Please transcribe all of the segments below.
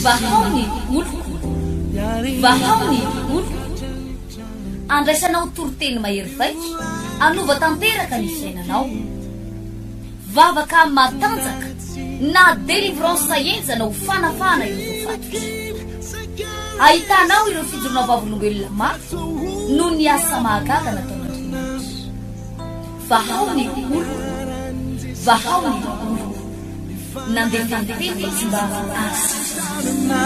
Vahao ny oloko, vahao ny oloko. Andraisanao toriteny mahery vaika, hanova tanteraka ny fiainanao. Vavaka matanjaka na délivrance henjana ho fanafahana ireo voafatotra. Ahitanao ireo fijoroana vavolombelona mafy noho ny asa mahagaga nataon'Andriamanitra. Vahao ny oloko, vahao ny oloko. Nandefa ny teny izy mba hahasitrana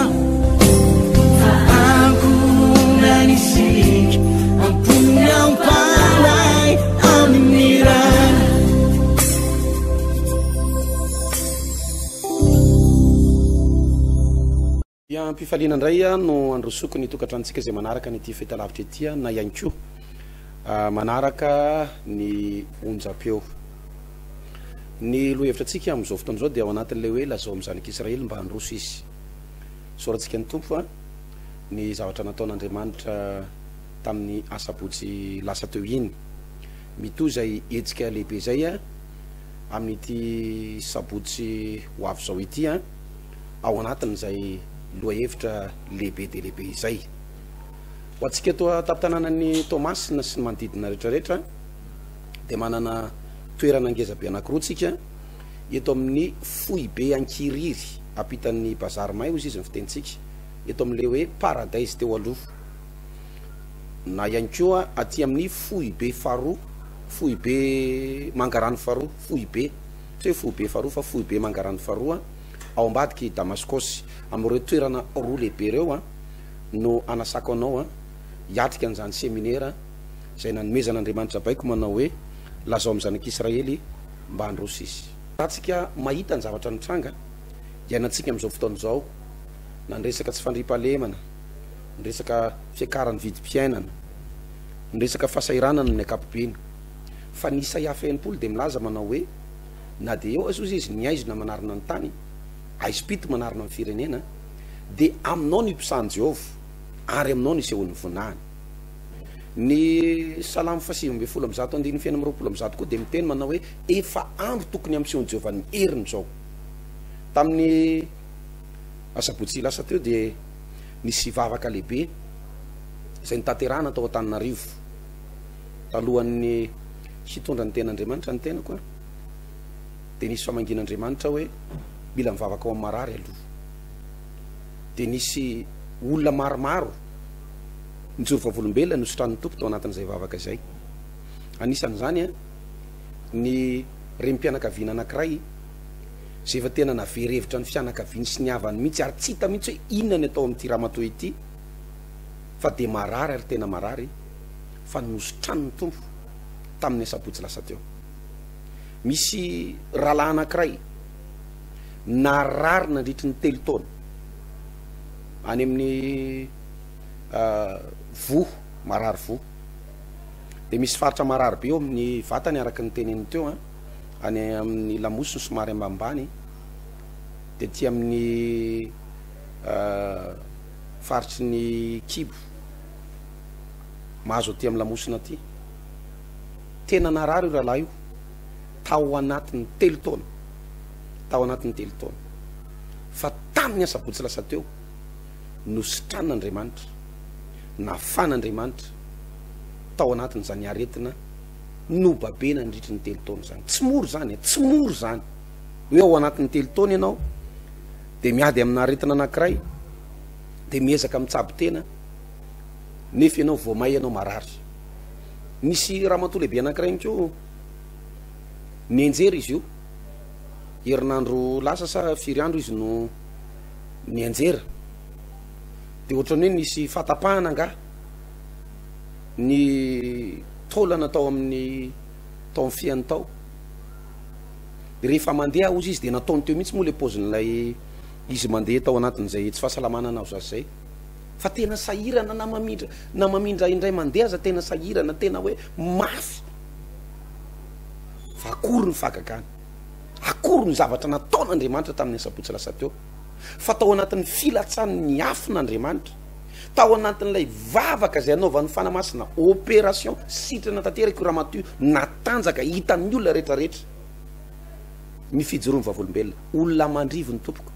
Dia am-pifaliana indray no androsoako ny tokantranontsika izay manaraka an'ity fahitalavitra ity na ihany koa manaraka ny onjam-peo. Ny lohahevitra antsika amin'izao fotoana izao dia ao anatin'ilay hoe lazao amin'ny zanak'Israely mba handroso izy. Isaorantsika ny Tompo ny zavatra nataon'Andriamanitra tamin'ny asabotsy lasa teo iny. Mitohy izay hetsika lehibe izay amin'ity sabotsy ho avy izao ity. ao anatin'izay lohahevitra lehibe dia lehibe izay. Ho antsika eto an-tampon-tanànan'i Toamasina sy ny manodidina rehetrarehetra dia manana toerana ngeza be anankiroa tsika eto amin'ny foibe Ankiriry ampitan'ny Bazary May hozy izy ny fitenintsika eto amin'ilay hoe Paradise teo aloha na ihany koa aty amin'ny foibe faharoa foibe Mangarano faharoa foibe tsy hoe foibe faharoa fa foibe Mangarano faharoa ao ambadik'i Damaskosy. Amin'ireo toerana roa lehibe ireo no hanasako anao hiatrika an'izany seminera izay nanomezan'Andriamanitra baiko manao hoe, Lazao amin'ny zanak'Israely mba handroso izy. Raha tsika mahita ny zavatra nitranga iainantsika amin'izao fotoana izao, na ny resaka tsy fandriampahalemana, ny resaka fiakaran'ny vidim-piainana, ny resaka fahasahiranana amin'ny ankapobeny, fa ny Isaia faha 60 dia milaza manao hoe, Na dia eo aza ozy izy ny haizina manarona ny tany, haizim-pito manarona ny firenena, dia aminao no iposahan'i Jehovah, ary aminao no isehoan'ny voninahiny. Ny Salamo faha-119 andininy faha-126 koa dia miteny manao hoe, Efa andro tokony hampisehoan'i Jehovah ny heriny izao. Tamin'ny asabotsy lasa teo dia nisy vavaka lehibe izay notanterahana tao Antananarivo. Talohan'ny hitondra ny tenin'Andriamanitra ny tenako dia nisy famangian'Andriamanitra hoe mila mivavaka ao amin'ny marary aloha. Dia nisy olona maromaro nijoro vavolombelona nositranin'ny Tompo tao anatin'izay vavaka izay. Anisan'izany ny renim-pianakaviana anankiray izay efa tena navery hevitra ny fianakaviany sy ny havany mihitsy ary tsy hita mihitsy hoe inona ny atao amin'ity ramatoa ity fa dia marary ary tena marary fa nositranin'ny Tompo tamin'ny asabotsy lasa teo. Misy rahalahy anankiray narary nandritry ny telo taona any amin'ny voa, marary voa. Dia misy faritra marary be eo amin'ny vatany araka ny teneniny teo an, any amin'ny lamosiny somary ambanimbany, dia aty amin'ny faritry ny kibo, mahazo aty amin'ny lamosina aty. Tena narary io rahalahy io tao anatin'ny telo taona, tao anatin'ny telo taona. Fa tamin'ny asabotsy lasa teo, nositranin'Andriamanitra, nafan'Andriamanitra tao anatin'izany aretina nobabena nandritry ny telo taona izany. Tsy mora izany e, tsy mora izany. Hoe ao anatin'ny telo taona ianao dia miady amina aretina anankiray, dia miezaka mitsabo tena, nefa ianao vao may ianao marary. Nisy ramatoa lehibe anankiray ihany koa nianjera izy io, herinandro lasa sa firy andro izy no nianjera, de ohatran'ny hoe nisy fahatapahana angaha ny taolana tao amin'ny tao amin'ny fihany tao, rehefa mandeha hozy izy de nataony teo mihitsy moa le paozin'ilay izy mandeha tao anatin'izay tsy fahasalamana nahazo azy zay. Fa tena sahirana na mamindra na mamindra indray mandeha aza tena sahirana tena hoe mafy. Fa akory ny fahagagana, akory ny zavatra nataon'Andriamanitra tamin'ny asabotsy lasa teo. Fa tao anatin'ny filatsahan'ny afon'Andriamanitra, tao anatin'ilay vavaka izay anaovan'ny Fanahy Masina opération sitrana tanteraka io ramatoa io, natanjaka, hitan'ny olona rehetra rehetra. Ny fijoroan'ny vavolombelona. Olona aman-drivony tompoko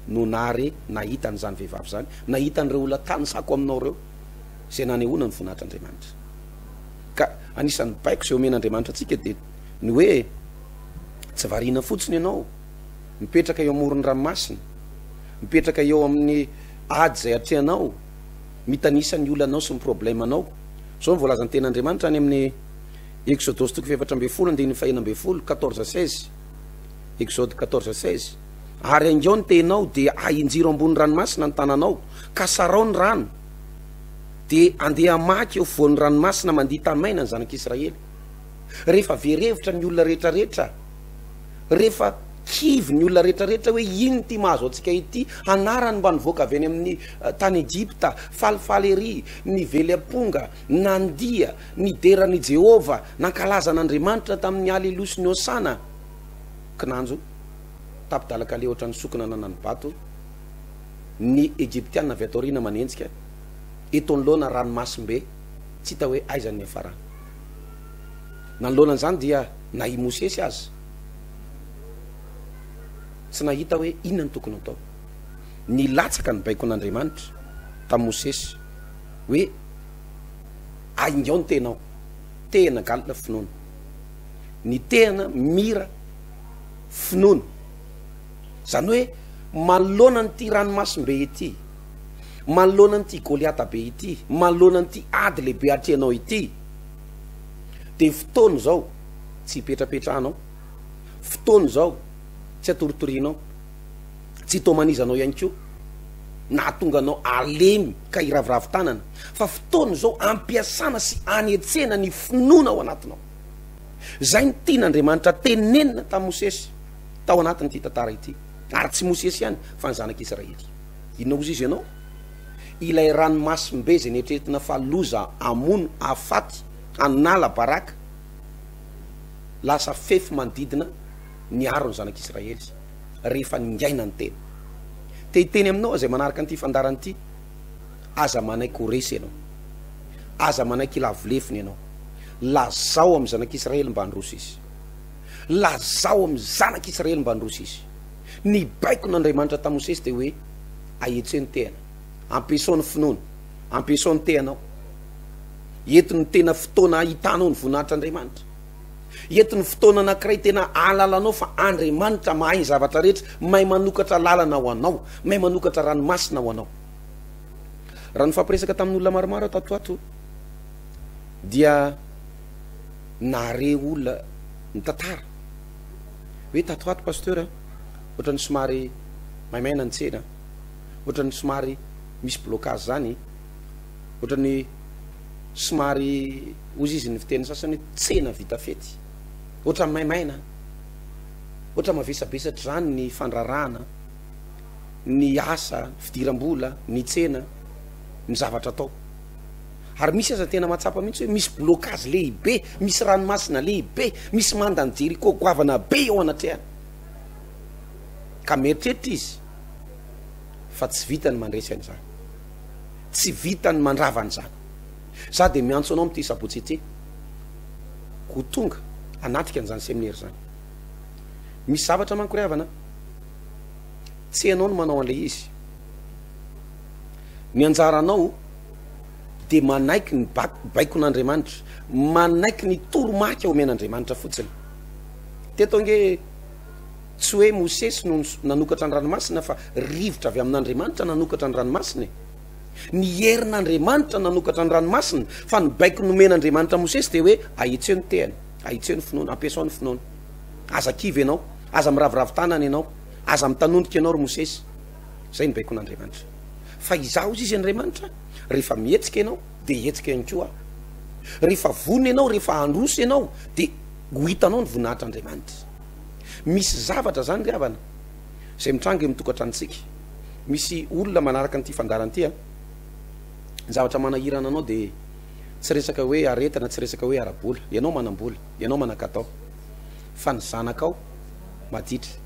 no nahare nahita an'izany vehivavy izany, nahita an'ireo olona tanisako aminao ireo, izay nanehoana ny voninahitr'Andriamanitra. Ka anisan'ny baiko izay omen'Andriamanitra antsika dia ny hoe tsy variana fotsiny ianao mipetraka eo amoron'ny ranomasina, mipetraka eo amin'ny ady izay atrehanao, mitanisa ny olanao sy ny problemanao. Izao no voalazan'ny tenin'Andriamanitra any amin'ny Eksodosy toko faha-14 andininy faha-16, 14 16, Exode 14 16, Ary aingao ny tehinao, dia ahinjiro ambony ranomasina ny tananao, ka sarao ny rano, dia andeha hamaky eo afovoan'ny ranomasina mandia tany maina ny zanak'Israely. Rehefa very hevitra ny olona rehetrarehetra, rehefa kivy ny olona rehetrarehetra hoe inona ity mahazo antsika ity, anarany mba nivoaka avy any amin'ny tany Egypta, falifaly ery, nively amponga, nandia, Nidera an' i Jehovah, nankalaza an' Andriamanitra tamin' ny Aleloia sy ny Hosana. Kinanjo, tapi-dalan-kaleha hoatran' ny sokina nanani-bato, ny Egyptiana avy ato aoriana manenjika, eto anoloana ranomasimbe, tsy hita hoe aiza ny niafarany. Nanoloana an'izany dia na i Mosesy aza tsy nahita hoe inona no tokony hatao. Nilatsaka ny baikon'Andriamanitra tamin'i Mosesy hoe. Aingao ny tenao. Tehina galona finoana. Ny tehina mira finoana. Izany hoe manoloana an'ity ranomasimbe ity, manoloana an'ity Goliata be ity, manoloana an'ity ady lehibe atrehanao ity, dia fotoana izao tsy hipetrapetrahanao, fotoana izao tsy atoritorianao. Tsy hitomanizanao ihany koa nahatonga anao halemy ka hiraviravy tanana, fa fotoana izao ampiasana sy anetsena ny finoana ao anatinao. Izay no tian'Andriamanitra tenenina tamin'i Mosesy tao anatin'ity tantara ity, ary tsy Mosesy ihany fa ny zanak'Israely. Inona hozy izy ianao? Ilay ranomasimbe izay neritreretina fa loza hamono, hahafaty, hanala baraka, lasa fefy manodidina niaro ny zanak'Israely. rehefa ningaina ny tena. Te hiteny aminao aho izay manaraka an'ity fandaharana ity, aza manaiky ho resy ianao. Aza manaiky hilavo lefona ianao. Lazao amin'ny zanak'Israely mba handroso izy. Lazao amin'ny zanak'Israely mba handroso izy. Ny baikon'Andriamanitra tamin'i Mosesy dia hoe, ahetseo ny tehana. Ampiasao ny finoana. Ampiasao ny tehanao. Eto no tena fotoana ahitanao ny voninahitr'Andriamanitra. Eto ny fotoana anankiray tena ahalalanao fa Andriamanitra mahay ny zavatra rehetra, mahay manokatra lalana ho anao, mahay manokatra ranomasina ho anao. Raha nifampiresaka tamin'olona maromaro aho tato ato dia nahare olona nitantara hoe tato ato pasteur ohatran'ny somary maimaina ny tsena, ohatran'ny somary misy blocage zany, ohatran'ny somary hozy izy ny fiteny sasany hoe tsena vita fety, ohatran'ny maimaina, ohatran'ny mavesabesatra izany ny fandrarahana, ny asa, ny fidiram-bola, ny tsena, ny zavatra atao. Ary misy aza tena mahatsapa mihitsy hoe misy blocage lehibe, misy ranomasina lehibe, misy mandan'i Jeriko goavana be eo anatrehany. Ka mieritreritra izy fa tsy vita ny mandresy an'izany. Tsy vita ny mandrava an'izany. Za dia miantso anao amin'ity sabotsy ity ho tonga hanatrika an'izany seminaire izany. Misy zavatra manko ry havana, tsy ianao no manao an'ilay izy. Ny anjaranao dia manaiky ny baikon'Andriamanitra, manaiky ny toromarika omen'Andriamanitra fotsiny. Teto ange tsy hoe Mosesy no nanokatra ny ranomasina fa rivotra avy amin'Andriamanitra nanokatra ny ranomasina e. Ny herin'Andriamanitra nanokatra ny ranomasina, fa ny baiko nomen'Andriamanitra Mosesy dia hoe ahitsio ny tehana, ahitsio ny finoana, ampiasao ny finoana. Aza kivy ianao, aza miraviravy tanana ianao, aza mitanondrika ianao ry Mosesy. Izay ny baikon'Andriamanitra. Fa izaho hozy izy Andriamanitra, rehefa mihetsika ianao dia hihetsika ihany koa aho. Rehefa vonona ianao, rehefa handroso ianao dia ho hitanao ny voninahitr'Andriamanitra. Misy zavatra izany ry havana izay mitranga eo amin'ny tokantranontsika. Misy olona manaraka an'ity fandaharana ity an, ny zavatra manahirana anao dia tsy resaka hoe aretina, tsy resaka hoe ara-bola. Ianao manam-bola, ianao manan-katao. Fa ny zanakao maditra,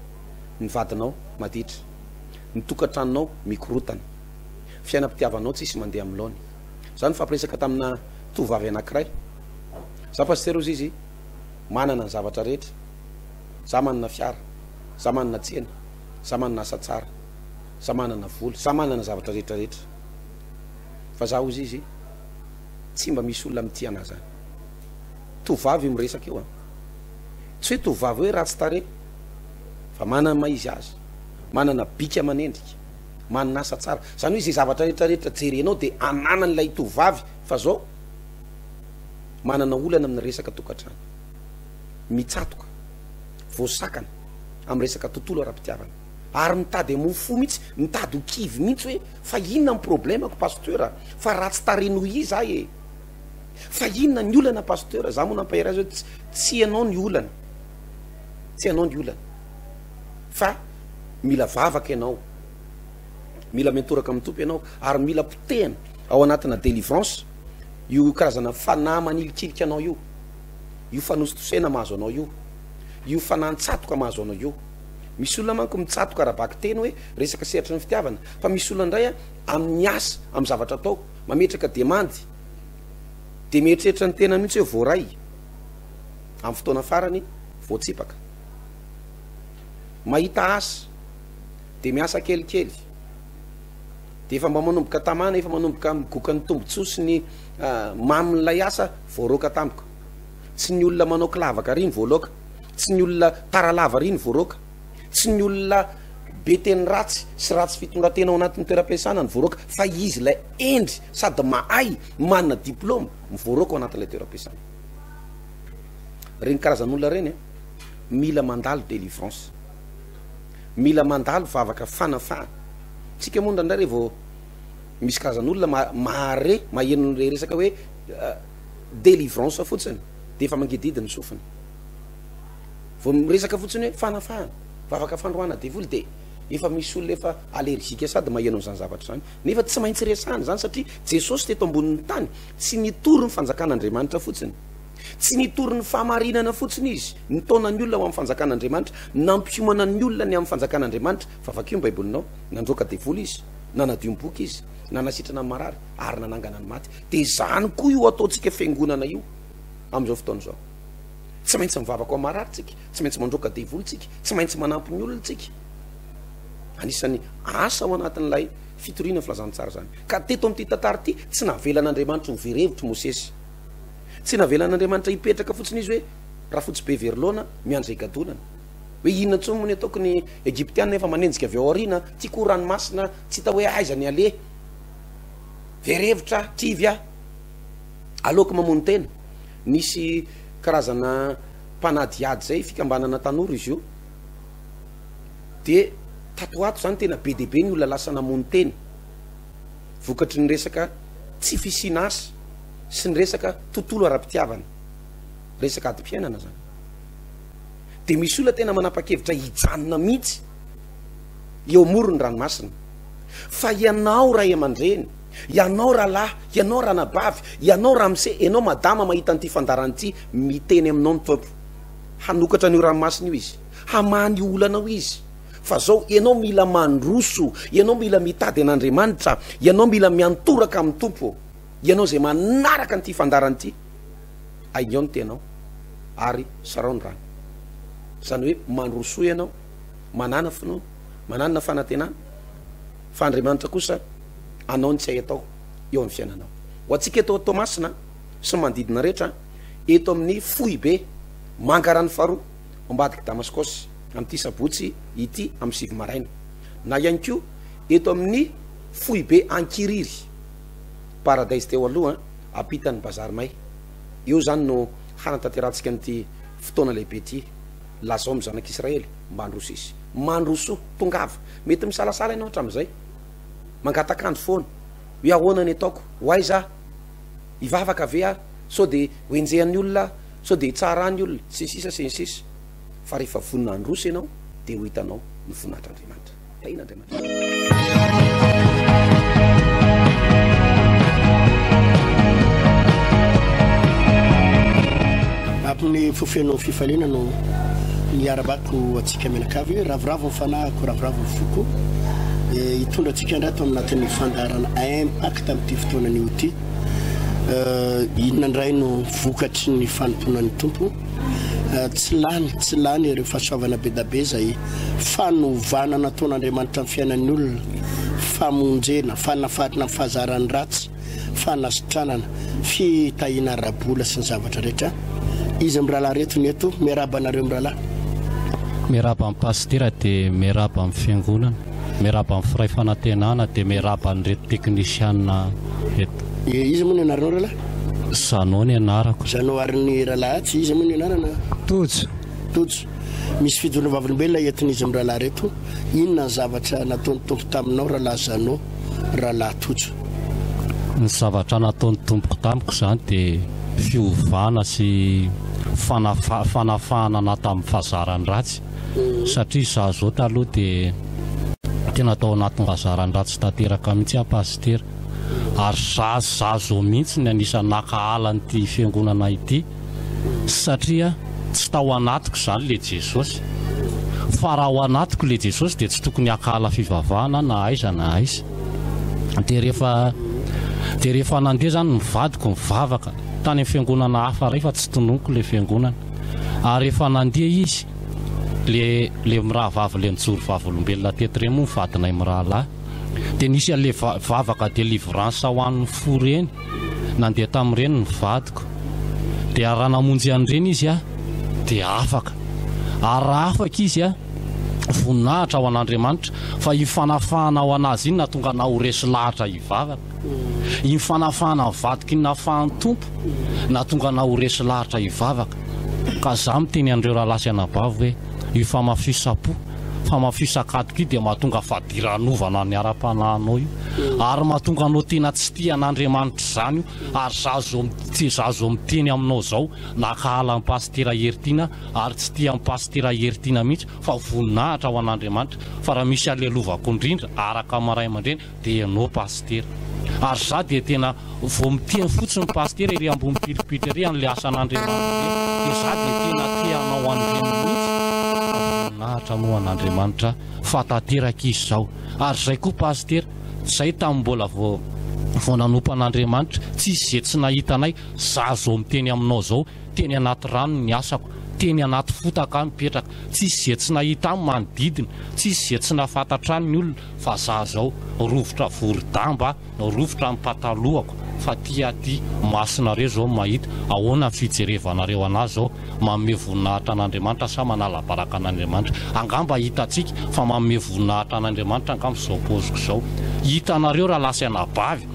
ny vadinao maditra, ny tokantranonao mikorotana, fiainam-pitiavanao tsisy mandeha amin'ny laony. Za nifampiresaka tamina tovovavy anankiray, za pasitera hozy izy, manana ny zavatra rehetra, za manana fiara. Za manana tsena, za manana asa tsara, za manana vola, za manana zavatra rehetra rehetra. Fa za hozy izy, tsy mba misy olona mitia anah zany. Tovovavy io miresaka io an. Tsy hoe tovovavy hoe ratsy tarehy, fa manana ny maha izy azy, manana bika aman'endrika, manana asa tsara. Zany hoe izay zavatra rehetra rehetra jerenao dia ananan'ilay tovovavy fa zao manana olana amin'ny resaka tokantrano. Mitsatoka, voasakana amin'ny resaka tontolo ara-pitiavana. Ary mitady hamoa fo mihitsy, mitady ho kivy mihitsy hoe fa inona ny problème-ko pasteur a? Fa ratsy tarehy noho iza aho e? Fa inona ny olana pasteur? Za moa nampahery azy hoe tsy ianao ny olana, tsy ianao ny olana fa mila vavaka ianao, mila miantoraka amin'ny Tompo ianao ary mila potehana ao anatina délivrance io karazana fanahy manilikilika anao io, io fanositosehana mahazo anao io, io fanahy nitsatoka mahazo anao io. Misy olona manko mitsatoka ara-bakiteny hoe resaka sehatry ny fitiavana fa misy olona indray amin'ny asa, amin'ny zavatra atao, mametraka demandy dia mieritreritra ny tena mihitsy hoe voaray amin'ny fotoana farany voatsipaka. Mahita asa dia miasa kelikely dia efa mba manomboka tamana, efa manomboka migoka ny tombontsoa sy ny mamin'ilay asa voaroaka tampoka. Tsy ny olona manao kilavaka ary ny voaloaka, tsy ny olona tara lava ary ny voaroaka, tsy ny olona be teny ratsy sy ratsy fitondran-tena ao anatin'ny toeram-piasana ny voaroaka fa izy ilay hendry sady mahay manana diplôma mivoaroaka ao anatin'ilay toeram-piasana. Ireny karazan'olona ireny mila mandalo délivrance, mila mandalo vavaka fanafahana. Tsika moa indraindray re vao misy karazan'olona mahare maheno an'ilay resaka hoe délivrance fotsiny dia efa mangidihidy ny sofiny. Vao miresaka fotsiny hoe fanafahana, vavaka fandroahana devoly dia efa misy olona efa allergique sady maheno an'izany zavatra izany. Nefa tsy maintsy resahana izany satria Jesosy teto ambonin'ny tany tsy nitory ny fanjakan'Andriamanitra fotsiny. Tsy nitory ny fahamarinana fotsiny izy, nitaona ny olona ho amin'ny fanjakan'Andriamanitra, nampiomana ny olona ny amin'ny fanjakan'Andriamanitra. Fa vakio ny Baibolinao, nandroaka devoly izy, nanadio ny boky izy, nanasitrana ny marary ary nanangana ny maty. Dia izany koa io ataontsika fiangonana io amin'izao fotoana izao. Tsy maintsy mivavaka ho marary tsika, tsy maintsy mandroaka devoly tsika, tsy maintsy manampy ny olona tsika. Anisan'ny asa ao anatin'ilay fitoriana filazantsara izany. Ka teto amin'ity tantara ity, tsy navelan'Andriamanitra ho very hevitra Mosesy. Tsy navelan'Andriamanitra hipetraka fotsiny izy hoe rafotsy be very laona miandry izay gadonana. Hoe inona intsony moa ny ataoko ny Egyptiana efa manenjika avy ao aoriana, ty koa ranomasina tsy hita hoe aiza ny aleha. Very hevitra aho, kivy aho. Aleoko mamono tena. Nisy karazana mpanadihady izay, fikambanana tanora izy io. Dia tato ho ato izany tena be dia be ny olona lasa namono tena vokatry ny resaka tsy fisiana asa sy ny resaka tontolo ara-pitiavana, resaka adim-piainana izany. Dia misy olona tena manapa-kevitra hijanona mihitsy eo amoron'ny ranomasina. Fa ianao ray aman-dreny, ianao rahalahy, ianao ranabavy, ianao ramose, ianao madama mahita an'ity fandaharana ity, miteny aminao ny Tompo. Hanokatra an'io ranomasina io Izy. Hamaha ny olanao Izy. Fa zao, ianao mila mandroso, ianao mila mitady an'Andriamanitra, ianao mila miantoraka amin'ny Tompo. Ianao izay manaraka an'ity fandaharana ity, aingao ny tenao ary sarao ny rano. Izany hoe mandrosoa ianao, manàna finoana, manàna fanantenana, fa Andriamanitra kosa hanao ny tsy hay atao eo amin'ny fiainanao. Ho antsika eto Toamasina sy ny manodidina rehetra, eto amin'ny foibe Mangarano faharoa, ambadik'i Damaskosy, amin'ity sabotsy ity amin'ny 9 maraina, na ihany koa eto amin'ny foibe Ankiriry, Paradise teo aloha, ampitan'ny Bazary May. Eo izany no hanatanterahantsika an'ity fotoana lehibe ity. Lazao amin'ny zanak'Israely mba handroso izy. Mandrosoa, tongava. Mety misalasala ianao hatramin'izay. Mangatak'andro foana. Hoe ahoana ny ataoko? Ho aiza aho? Hivavaka ve aho? Sao dia ho enjehan'ny olona aho? Sao dia hitsara ahy ny olona? Sy ny sisa sy ny sisa. Fa rehefa vonona handroso ianao dia ho hitanao ny voninahitr'Andriamanitra. Tahian'Andriamanitra. Amin'ny fo feno fifaliana no niarabako antsika mianakavy. Ravoravo ny fanahiko, ravoravo ny foko. Hitondra antsika indray ato anatin'ny fandaharana Impact amin'ity fotoana anio ity. Inona indray no vokatry ny fanompoana ny Tompo? Tsy lany, tsy lany ireo fahasoavana be da be izay fanovana nataon'Andriamanitra ny fiainan'ny olona, famonjena, fanafarina amin'ny fahazaran'ny ratsy, fanasitranana, fitahiana ara-bola sy ny zavatra rehetra. Iza mirahalahy reto ny eto? Miarahaba anareo mirahalahy. Miarahaba an'i Pasitera dia miarahaba ny fiangonana, miarahaba ny firay fanantenana dia miarahaba an'ireto teknisiana eto. Iza moa ny anaranao rahalahy? Jeannot ny anarako. Jeannot ary ny rahalahy atsy iza moa ny anarana? Tojo. Tojo. Misy fijoroana vavolombelona entin'izy mirahalahy ireto. Inona ny zavatra nataon'ny Tompo taminao rahalahy Jeannot, rahalahy Tojo? Ny zavatra nataon'ny Tompoko tamiko izany dia fiovana sy fanafahana anah tamin'ny fahazaran'ny ratsy satria izaho izao taloha dia tena tao anatin'ny fahazaran'ny ratsy tanteraka mihitsy aho Pasitera ary izaho izaho izao mihitsy ny anisan'ny nankahala an'ity fiangonana ity satria tsy tao anatiko izany le Jesosy fa raha ao anatiko le Jesosy dia tsy tokony hankahala fivavahana na aiza na aiza. Dia rehefa dia rehefa nandeha izany ny vadiko nivavaka tany amin'ny fiangonana hafa iray fa tsy tononiko le fiangonana ary rehefa nandeha izy le le mirahavavy le nijoro vavolombelona teto ireny moa ny vadinay mirahalahy dia nisy an'le vavaka délivrance ho an'ny fo ireny nandeha tamin'ireny ny vadiko dia raha namonjy an'ireny izy a dia afaka ary raha afaka izy a voninahitra ho an'Andriamanitra fa io fanafahana ho an'azy iny nahatonga anao ho resy lahatra hivavaka. Iny fanafahana ny vadiko iny nafahan'ny Tompo nahatonga anao ho resy lahatra hivavaka. Ka za miteny an'ireo rahalahy sy anabavy hoe io famafisam-po, famafisan-katoka io dia mahatonga fadiranovana ny ara-panahinao io ary mahatonga anao tena tsy tia an'Andriamanitra izany io ary za zao za zao miteny aminao zao nankahala an'i Pasitera Heritiana ary tsy tia an'i Pasitera Heritiana mihitsy fa voninahitra ho an'Andriamanitra fa raha misy alelovako indrindra araka ny ray aman-dreny dia ianao Pasitera ary za dia tena vao miteny fotsiny Pasitera ery ambony pilipitra ery an'ilay asan'Andriamanitra ireny dia za dia tena te hanao an'ireny mihitsy fa voninahitra aloha an'Andriamanitra fa tanteraka izy izao ary zay koa Pasitera zay tamin'ny mbola vao vao nanompo an'Andriamanitra tsisy ze tsy nahita anay za zao miteny aminao zao Teny anaty rano ny asako, teny anaty fotaka aho nipetraka, tsisy ze tsy nahita ahy manodidina, tsisy ze tsy nahafantatra ahy ny olona fa za zao, rovitra vorodamba aho, rovitra ny patalohako fa ty aty masonareo zao mahita, ahoana ny fijerevanareo anah zao, manome voninahitra an'Andriamanitra sa manala baraka an'Andriamanitra? Angamba hitantsika fa manome voninahitra an'Andriamanitra angamba izao paoziko izao, hitanareo rahalahy sy anabavy,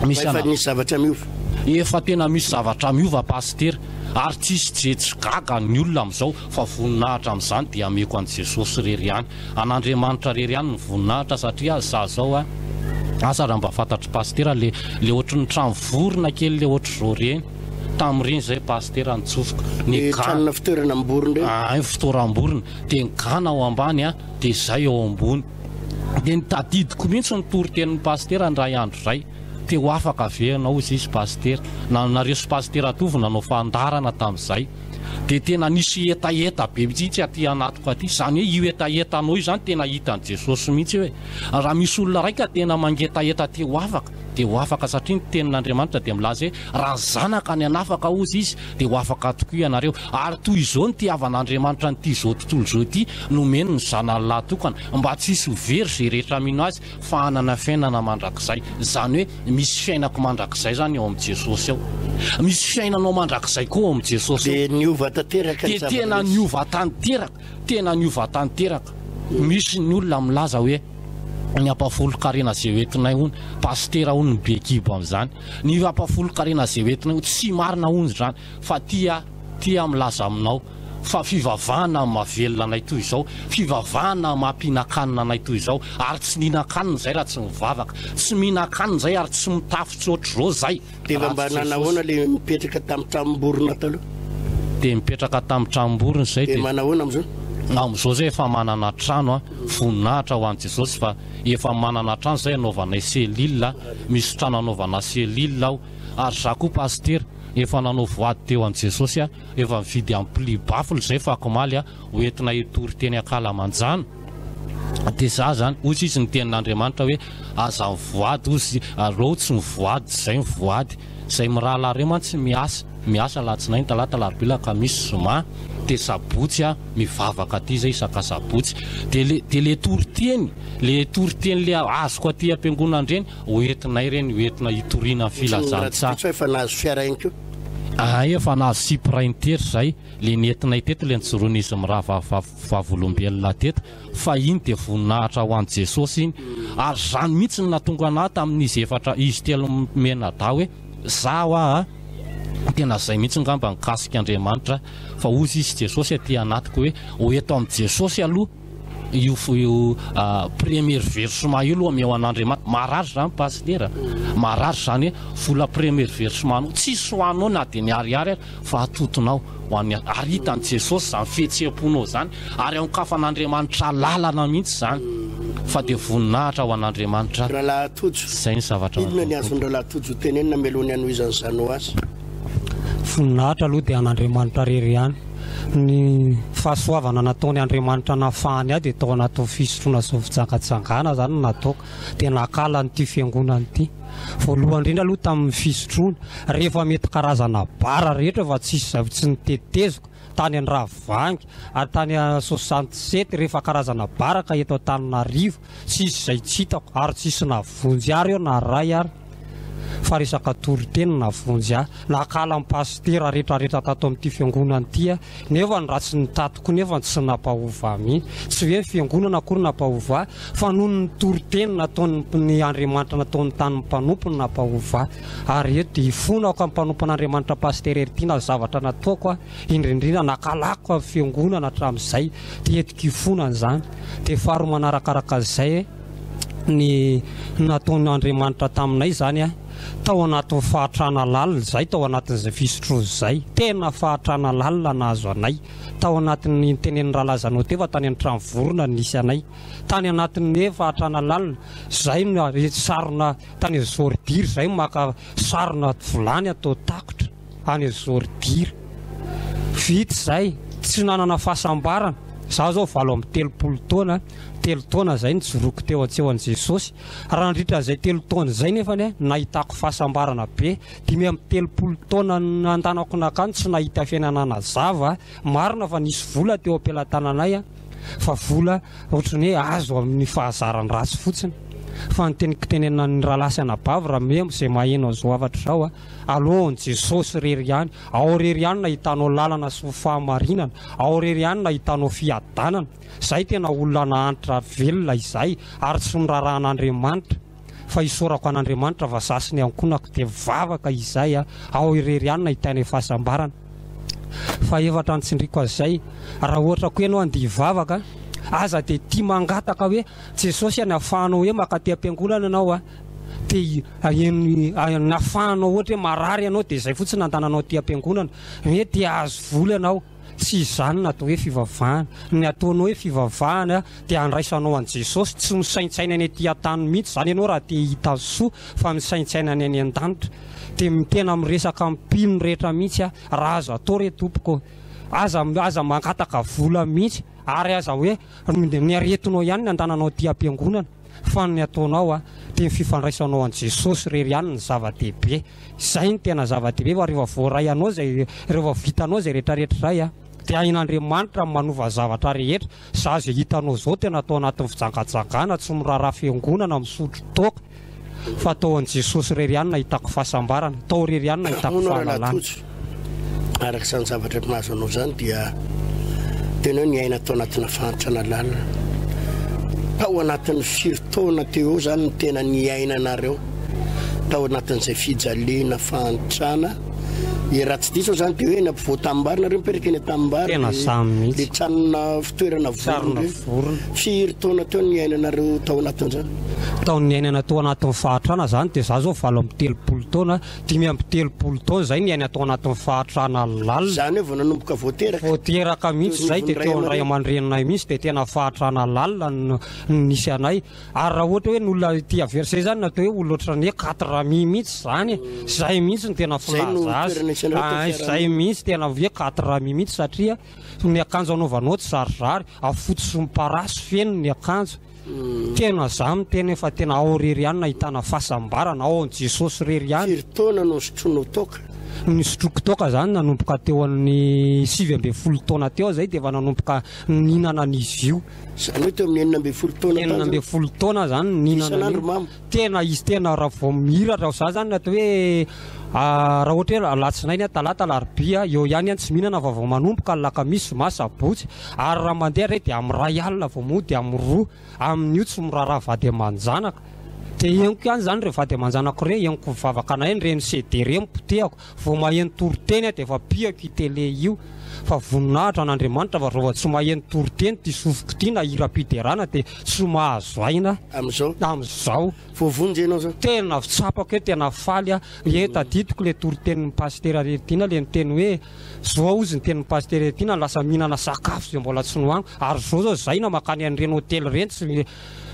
Misy Efa nisy zavatra miova. Efa tena misy zavatra miova Pasitera ary tsisy je tsy gaga ny olona amin'izao fa voninahitra amin'izany dia ameko an'i Jesosy irery ihany, an'Andriamanitra irery ihany ny voninahitra satria za zao a, asa raha mba fantatr'i Pasitera le le ohatry ny trano vorona kely le ohatr'izao ireny, tamin'ireny zay Pasitera nitsofoka, ny Le tranona fitoeranam-borona ireny. Ay fitoeram-borona, dia ny gana ao ambany a, dia zay ao ambony. Dia ny tadidiko mihitsy ny toritenin'ny pasitera indray andro izay, te ho afaka ve ianao hozy izy pasitera, na nareo sy pasitera Tovo nanao fandaharana tamin'izay, dia tena nisy hetaheta be mihitsy aty anatiko aty, izany hoe io hetahetanao io izany tena hitan'i Jesosy mihitsy hoe raha misy olona iray ka tena mangetaheta te ho afaka dia ho afaka satria ny tenin'Andriamanitra dia milaza hoe raha ny zanaka ny hanafaka hozy izy dia ho afaka tokoa ianareo. Ary toy izao nitiavan'Andriamanitra an'ity izao tontolo izao ity, nomeny ny Zanany lahy tokana, mba tsy hisy ho very izay rehetra mino Azy, fa hanana fiainana mandrakizay. Izany hoe, misy fiainako mandrakizay izany ao amin'i Jesosy ao. Misy fiainanao mandrakizay koa ao amin'i Jesosy ao. Dia niova tanteraka ny Dia tena zava-nisy. niova tanteraka, tena niova tanteraka. Misy ny olona milaza hoe, ny ampahafolon-karena izay hoentinay hono, pasitera hono no be kibo amin'izany. Ny ampahafolon-karena izay hoentinay hono, tsy marina hono izany, fa ty aho, ty aho milaza aminao, fa fivavahana no mahavelona anay toy izao, fivavahana no mampihinan-kanina anay toy izao, ary tsy nihinan-kanina izay raha tsy mivavaka, tsy mihinan-kanina izay ary tsy mitafy tsy ohatr'izao izay. Dia efa mba nanahoana le mipetraka tamin'ny tranom-borona taloha? Dia mipetraka tamin'ny tranom-borona izay dia. Dia manahoana amin'izao? Amin'izao izay efa manana trano an, voninahitra ho an'i Jesosy fa efa manana trano izay anaovanay cellule, misy trano anaovana cellule ao, ary za koa pasitera efa nanao voady teo an'i Jesosy aho, efa nividy ampli baffle izay fakomaly aho, ho entina hitory teny ankalamanjana. Dia za zany, hozy izy ny tenin'Andriamanitra hoe aza mivoady hozy reo tsy mivoady zay mivoady, zay mirahalahy reo mantsy miasa, miasa alatsinainy, talata, alarobia, lakamisy, zoma, dia sabotsy a mivavaka aty zay isaka sabotsy, dia le dia le toriteny, le toriteny le azoko aty am-piangonana reny hoentinay reny hoentina hitoriana ny filazantsara. Ohatran'ny efa nahazo fiara ihany koa. Aa efa nahazo Cyprien tery zay, le nentinay teto le nijoroan'izy mirahavavy vavolombelona teto fa iny dia voninahitra ho an'i Jesosy iny ary izany mihitsy no nahatonga anah tamin'izy efatra izy telo mianadahy hoe za hoa a tena zay mihitsy ngamba nikasika Andriamanitra fa hozy izy Jesosy aty anatiko hoe ho eto amin'i Jesosy aloha io io premier versement io aloha omeo an'Andriamanitra marary izany pasitera marary izany hoe vola premier versement anao tsisy ho anao na dia ny ariary ary fa atotonao ho an'ny hafa. Ary hitan'i Jesosy izany fihetseham-ponao izany, ary anokafan'Andriamanitra lalana mihitsy izany. Fa dia voninahitra ho an'Andriamanitra. Rahalahy Tojo, Izay ny zavatra inona ny nataon'ny azon'ny Tompo. Rahalahy Tojo tenenina mialoha ny hanohizan'izany asa? Voninahitra aloha dia an'Andriamanitra irery ihany. Ny fahasoavana nataony Andriamanitra nahafahany ahy dia tao anatin'ny fisotroana sy ny fijangajangana izany no nataoko. Dia nankahala an'ity fiangonana ity. Voalohany indrindra aloha tamin'ny fisotroana, rehefa mety karazana bar rehetra fa tsisy izay tsy noteteziko, tany Andravoahangy, ary tany 67 rehefa karazana bar ka eto Antananarivo, tsisy izay tsy hitako ary tsisy nahavonjy ahy reo na ray ary fa resaka toriteny no nahavonjy ahy. Nankahala ny pasitera retraretra tato amin'ity fiangonana ity aho. Nefa ny ratsy nitatiko nefa tsy nampahova ahy mihitsy. Tsy hoe ny fiangonana akory nampahova ahy, fa noho ny toriteny nataon'ny Andriamanitra nataony tamin'ny mpanompony nampahova ahy. Ary eto dia ifonako amin'ny mpanompon'Andriamanitra Pasitera Heritiana ny zavatra nataoko aho, indrindrindra nakalako ny fiangonana hatramin'izay. Dia entiko ifonana izany. Dia faharoa manarakaraka an'izay ny nataon'Andriamanitra taminay izany aho. Tao anatin'ny fahatrana lalina izahay tao anatin'izay fisotroana izay. Tena fahatrana lalina nahazo anay. Tao anatin'ny nitenenin'i Rahalahy Zanot teo fa tany amin'ny trano vorona no nisy anay. Tany anatin'ny hoe fahatrana lalina, izahay no sarona tany Zordira, izahay maka sarona vilany atao takotra any Zordira. Vita izay, tsy nanana fahasambarana. Izaho izao 38 taona, telo taona izay nijoroako teo an-tsehoan'i Jesosy. Raha nandritra izay telo taona izay nefa anie nahitako fahasambarana be, 35 taona nandanako nankany tsy nahita fiainana nazava, marina fa nisy vola teo am-pelatananay fa vola ohatran'ny hoe azo amin'ny fahazaran-dratsy fotsiny. Fa ny teniko tenenina ny rahalahy sy anabavy raha memo izay maheno an'izao hafatra izao, alohan'i Jesosy irery ihany, ao irery ihany no ahitanao lalana sy fahamarinana, ao irery ihany no ahitanao fiadanana. Izay tena olona nahantra velona izay ary tsy miraharaha an'Andriamanitra fa isaorako an'Andriamanitra fa za sy ny ankohonako dia mivavaka izay a, ao irery ihany no ahitana fahasambarana. Fahefatra ny tsindriko azy izay, raha ohatra koa ianao andeha hivavaka, aza dia tia mangataka hoe Jesosy a ny ahafahanao hoe mankaty am-piangonana ianao a, dia ny ahafahanao ohatra hoe marary ianao dia izay fotsiny andananao aty am-piangonana, hoe te hahazo vola ianao. Tsy izany no atao hoe fivavahana. Ny ataonao hoe fivavahana dia andraisanao an'i Jesosy, tsy misaintsaina ny aty an-tany mihitsy izany ianao raha te hahita soa fa misaintsaina ny any an-danitra. Dia tena miresaka amin'ny mpino rehetra mihitsy aho, raha azo atao re tompoko ô, aza aza mangataka vola mihitsy ary aza hoe ny aretinao ihany ny andananao aty am-piangonana fa ny ataonao dia ny fifandraisanao an'i Jesosy irery ihany no zava-dehibe. Izay no tena zava-dehibe fa rehefa voaray anao izay, rehefa vitanao izay rehetra rehetra izay a, dia hain'Andriamanitra ny manova zavatra rehetra. Za izay hitanao izao tena atao anatin'ny fijangajangana, tsy miraharaha fiangonana, misotro toaka, fa tao an'i Jesosy irery ihany no nahitako fahasambarana, tao irery ihany no nahitako Hono Rahalahy fahalalana. Tojo, araka izany zavatra mahazo anao izany dia tena hoe niaina tao anatina fahantrana lalina. Tao anatin'ny firy taona teo eo izany no tena niainanareo? tao anatin'izay fijaliana, fahantrana, e raha tsy diso aho zany dia hoe eny ampovoan-tanimbary nareo mipetraka eny an-tanimbary, Tena le zany mihitsy. le tranona fitoerana vorona Sarona ireny. vorona. Firy taona teo no niainanareo tao anatin'izany? Tao niainana tao anatin'ny fahantrana zany dia za zao 38 taona, 35 taona zay niaina tao anatin'ny fahantrana lalina. Zany hoe vao nanomboka vao teraka? Vao teraka mihitsy Teo zay dia anivon'ny ray teo amin'ny ray aman-dreny? aman-dreninay mihitsy dia tena fahantrana lalina no nisy anay. Ary raha ohatra hoe ny olona ety à Versailles zany natao hoe olona ohatran'ny hoe quatre amis mihitsy zany e, zay mihitsy no tena Zay no filaza azy, toerana isanareo teo ah, zay fiarahamonina. mihitsy tena hoe quatre amis mihitsy satria ny akanjo anaovanao tsy zarizary, fotsy sy miparasy feno ny akanjo. Tena za miteny fa tena ao irery ihany no ahitana fahasambarana, ao amin'i Jesosy irery ihany. Firy taona no nisotroanao toaka? Nisotroako toaka zany nanomboka teo amin'ny 19 taona teo aho zay dia efa nanomboka nihinana an'izy io. Izany hoe teo amin'ny 16 taona tany zany? 16 taona zany nihinana an'io. Isan'andro mamo? Tena izy tena raha vao mihiratra za zany atao hoe raha ohatra hoe alatsinainy, talata, alarobia eo ihany aho tsy mihinana fa vao manomboka alakamisy, zoma, sabotsy ary raha mandeha re dia amin'ny iray alina vao mody amin'ny roa, amin'io tsy miraharaha vady aman-janaka. Dia henoko ihany zany ireo vady aman-janako ireo, henoko mivavaka anay ireny CD ireny potehako, vao maheno toriteny aho dia efa pihako io télé io fa voninahitra an'Andriamanitra fa raha vao tsy maheno toriteny ity sofiko ity na hiram-piderana dia tsy mahazo aina aho. Amin'izao? Amin'izao. Voavonjy ianao zao? Tena tsapako hoe tena faly aho. Ie tadidiko le toritenin'ny pasitera Heritiana le niteny hoe zao hozy ny tenin'ny pasitera Heritiana lasa mihinana sakafo izay mbola tsy nohaniko ary zao zao zay na makany an'ireny hotely ireny tsy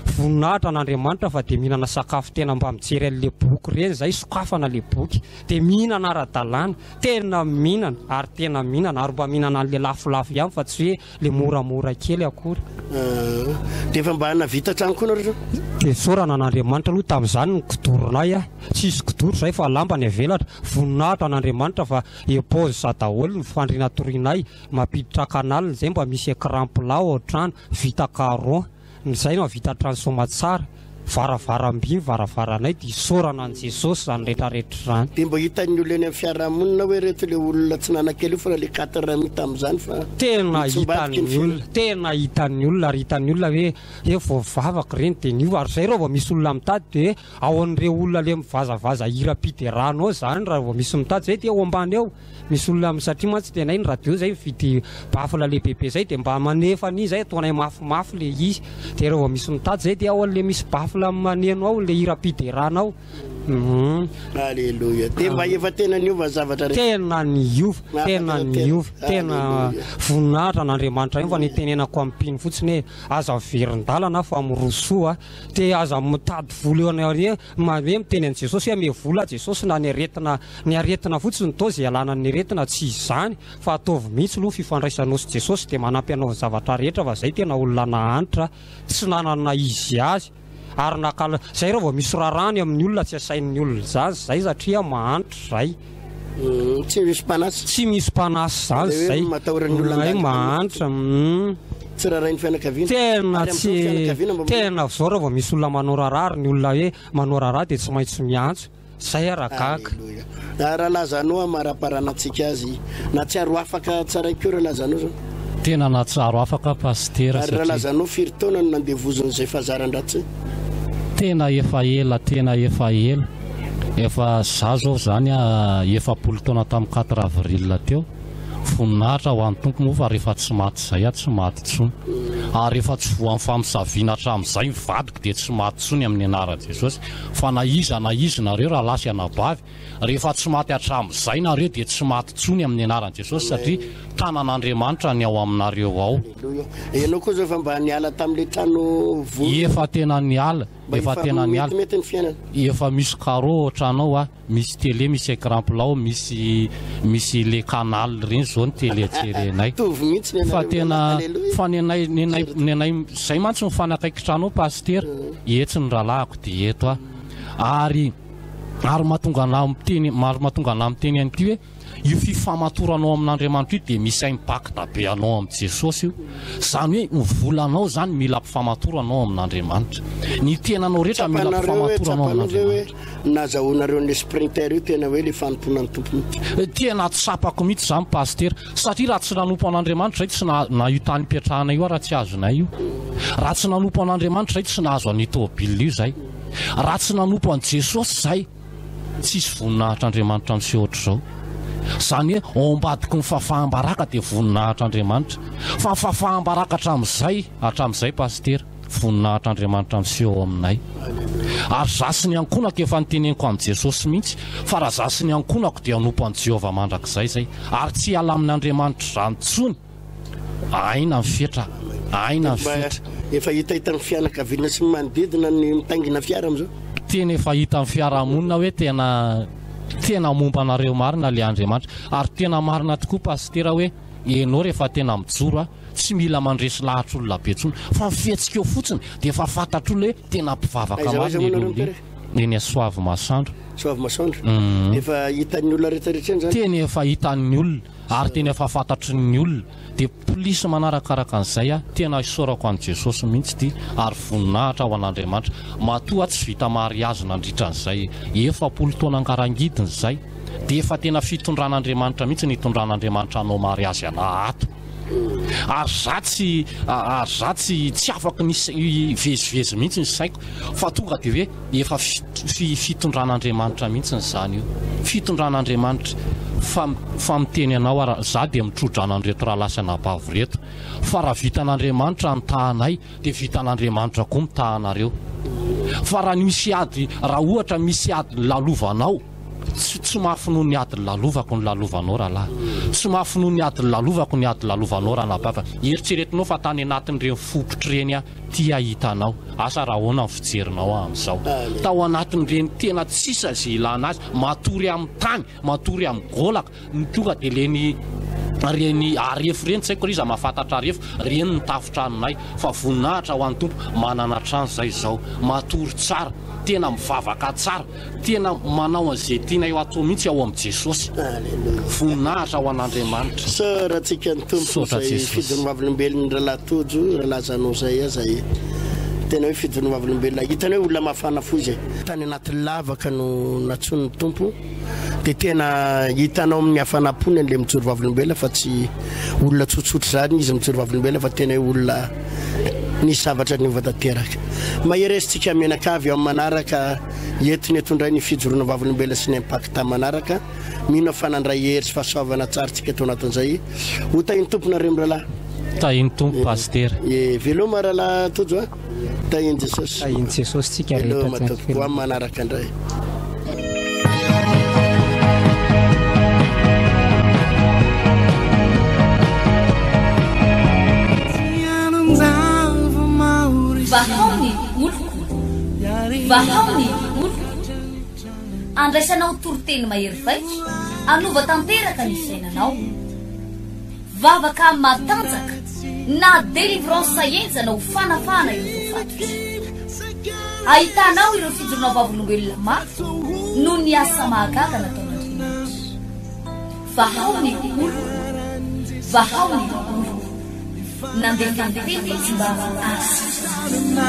voninahitra an'Andriamanitra fa dia mihinana sakafo tena mba mijery an'le boky ireny zay sokafana le boky dia mihinana ara-dalàna tena mihinana ary tena mihinana ary mba mihinana an'le lafolafo ihany fa tsy hoe le moramora kely akory. Dia efa mba navita trano koa nareo zao? Dia isaorana an'Andriamanitra aloha tamin'izany ny kidoronay a! Tsisy kidoro izay fa lamba ny avelatra. Voninahitra an'Andriamanitra fa éponge daholo ny fandriana torianay, mampiditra canal izay mba misy écran plat ao an-trano, vita carreaux. Izay no hahavita trano soamatsara, varavaram-by ny varavaranay dia isaorana an'i Jesosy izany rehetrarehetra izany. Dia mba hitan'ny olona eny amin'ny fiarahamonina hoe reto le olona tsy nanan-kely io fa le quatre mille tamin'izany fa Tena nitsimbadika hitan'ny ny olona, fiainana. tena hitan'ny olona ary hitan'ny olona hoe he vao vavaka ireny dia niova ary izay raha vao misy olona mitady dia ao an'ireo olona le mivazavaza hiram-piderana ao izany raha vao misy mitady izay dia ao ambany ao. Misy olona am satria mantsy tenay ny radio zay mividy baffle lehibebe zay de mba manefa an'iny zay ataonay mafimafy le izy de reo vao misy mitady zay de ao an'le misy baffle maneno ao le hiram-piderana ao hum. Aleloia. Dia mba efa tena niova ny zavatra rehetra. Tena niova, tena niova, tena voninahitra an'Andriamanitra io fa ny itenenako amin'ny mpino fotsiny hoe aza miverin-dalana fa mirosoa dia aza mitady vola eo anareo hoe miteny an'i Jesosy hoe ame vola Jesosy na ny aretina Ny aretina fotsiny toa izay ialana ny aretina tsy izany fa ataovy mihitsy aloha fifandraisanao sy Jesosy dia manampy anao ny zavatra rehetra fa zay tena olona nahantra tsy nanana izy azy ary nakala zay raha vao misy rarany amin'ny olona tsy asain'ny olona izany zay satria mahantra zay. Tsy misy mpanasa. Tsy misy mpanasa izany Ilay hoe zay. matahoran'ny olona Olona handany mahantra. Tsy rarahin'ny fianakaviana. Tena Ary amin'izao tsy fianakaviana mba tena zao raha vao misy olona manao raharaha ary ny olona hoe manao raharaha dia tsy maintsy miantso. Zay ara gaga. Aleloia. Ralazano amaraparana antsika azy. Nahatsiaro afaka tsaraiko eo Ralazano zao. Tena nahatsiaro afaka Pasitera Ary satria. Ralazano firy taona no nandevozon'izay fahazaran-dratsy? Tena efa ela tena efa ela. Efa za zao zany 40 taona tamin'ny quatre avril teo. Voninahitra ho an'ny Tompo moa fa rehefa tsy maty izay aho tsy maty intsony. Ary rehefa tsy voan'ny famosaviana hatramin'izay ny vadiko dia tsy maty intsony amin'ny anaran'i Jesosy. Fa na iza na iza nareo rahalahy sy anabavy, rehefa tsy maty hatramin'izay nareo dia tsy maty intsony amin'ny anaran'i Jesosy satria tanan'Andriamanitra ny ao aminareo ao. Aleloia. Ianao koa zao efa mba niala tamin'ilay trano vory. Efa tena niala, Mba efa efa tena niala. metimety ny fiainana. Efa misy carreau ao an-trano ao ah. Misy télé misy écran plat misy misy le canal reny zao ny télé jerenay. Mitovy mihitsy ny Fa anareo tena Alléluia. fa nenay nenay nenay zay mantsy mifanakaiky trano ao pasitera etsy ny rahalahiko dia eto aho ary ary mahatonga anah miteny ary mahatonga anah miteny an'ity hoe Io fifamatoranao amin'Andriamanitra io dia misy impact be anao amin'i Jesosy io. Izany hoe ny volanao izany mila ampifamatoranao amin'Andriamanitra. Ny tenanao rehetra mila Tsapanareo hoe, ampifamatoranao tsapanao ve hoe amin'Andriamanitra. nazahoanareo an'ilay sprinter io tena hoe ilay fanompoana ny Tompo mihitsy? Tena tsapako mihitsy izany Pasitera. Satria raha tsy nanompo an'Andriamanitra izay tsy na na io tany ipetrahana io ara tsy azonay io. Raha tsy nanompo an'Andriamanitra izay tsy nahazo an'io tôbila io izay. Raha tsy nanompo an'i Jesosy izay. Tsisy voninahitr'Andriamanitra miseho ohatr'izao. Izany hoe ao ambadiky ny fahafaham-baraka dia voninahitr'Andriamanitra. Fa ny fahafaham-baraka hatramin'izay, hatramin'izay Pasitera, voninahitr'Andriamanitra miseho ao aminay. Ary za sy ny ankohonako efa niteneniko amin'i Jesosy mihitsy fa raha za sy ny ankohonako dia hanompo an'i Jehovah mandrakizay izay. Ary tsy hiala amin'Andriamanitra izany intsony. Aina ny fetra, aina ny fetra. Efa hitahitan'ny fianakaviana sy ny manodidina ny mitaingina fiara amin'izao. Tena efa hitan'ny fiarahamonina hoe tena tena momba anareo marina le Andriamanitra. Ary tena marina tokoa Pasitera hoe enao rehefa tena mijoro a, tsy. Tsy mila mandresy lahatra olona be intsony fa ny fihetsika eo fotsiny dia efa fantatr'olona hoe tena mpivavaka Aiza ho aiza marina moa nareo iny olona iny. miteraka? Eny Soavimasoandro. Soavimasoandro. Efa hitan'ny olona rehetra rehetra eny zany? Tena efa hitan'ny olona ary tena efa fantatry ny olona. Dia polisy manarakaraka an'izay aho, tena isaorako an'i Jesosy mihitsy ity ary voninahitra ho an'Andriamanitra. Matoa aho tsy vita mariazy nandritra an'izay 40 taona angarangidina izay dia efa tena fitondran'Andriamanitra mihitsy ny hitondran'Andriamanitra hanao mariazy anah ato. Ary za tsy ary za tsy tsy afaky ny hivezivezy mihitsy ny saiko fa tonga dia hoe Efa fitondran'Andriamanitra mihitsy izany io. Fitondran'Andriamanitra. Fa fa miteny anao aho, za dia mitro-drano an'ireto rahalahy sy anabavy ireto. Fa raha vitan'Andriamanitra ny tahanay, dia vitan'Andriamanitra koa ny tahanareo. Fa raha misy ady, raha ohatra misy ady lalovanao, tsy tsy mafy noho ny ady lalovako ny lalovanao rahalahy. Tsy mafy noho ny ady lalovako ny ady lalovanao ranabavy. Eritreretinao fa tany anatin'ireny fopotry ireny aho. Ty hahita anao. Asa raha ahoana ny fijerinao ahy amin'izao. Tao anatin'ireny tena tsisy izay ilana azy, matory amin'ny tany, matory amin'ny golaka, ny tonga dia ireny ireny arefo ireny, tsy haiko ry iza mahafantatra arefo, ireny ny tafon-tranonay. Fa voninahitra ho an'ny Tompo, manana trano izay izao, matory tsara, tena mivavaka tsara. Tena manao an'izay tianay ho atao mihitsy ao amin'i Jesosy. Voninahitra ho an'Andriamanitra. Isaorantsika ny Tompo Misaotra izay Jesosy. fidin'ny vavolombelon'ny rahalahy Tojo, rahalahy Jeannot izay izay tena hoe fidin'ny vavolombelona. Hitany hoe olona mafana fo izy e. Tany anaty lavaka no nantsoin'ny Tompo dia tena hitanao amin'ny hafanam-pony an'ilay mijoro vavolombelona fa tsy olona tsotsotra izany izy mijoro vavolombelona fa tena hoe olona nisy zavatra niova tanteraka. Mahereza tsika mianakavy eo amin'ny manaraka. Entiny eto indray ny fijoroana vavolombelona sy ny impact manaraka. Mino aho fa nandray hery sy fahasoavana tsara tsika tao anatin'izay. Ho tahin'ny Tompo nareo mirahalahy. Tahin'ny Tompo Pasitera. Eh, veloma rahalahy Tojo a. Tahin'i Jesosy. Tahin'i Jesosy tsika rehetra. Veloma tompoko. Ho amin'ny manaraka indray. Vahao ny oloko. Vahao ny oloko. Andraisanao toriteny mahery vaika, hanova tanteraka ny fiainanao. Vavaka matanjaka na délivrance henjana ho fanafahana ireo voafatotra. Ahitanao ireo fijoroana vavolombelona mafy noho ny asa mahagaga nataon'Andriamanitra. Vahao ny oloko. Vahao ny oloko. Nandefa ny teny izy mba hahasitrana.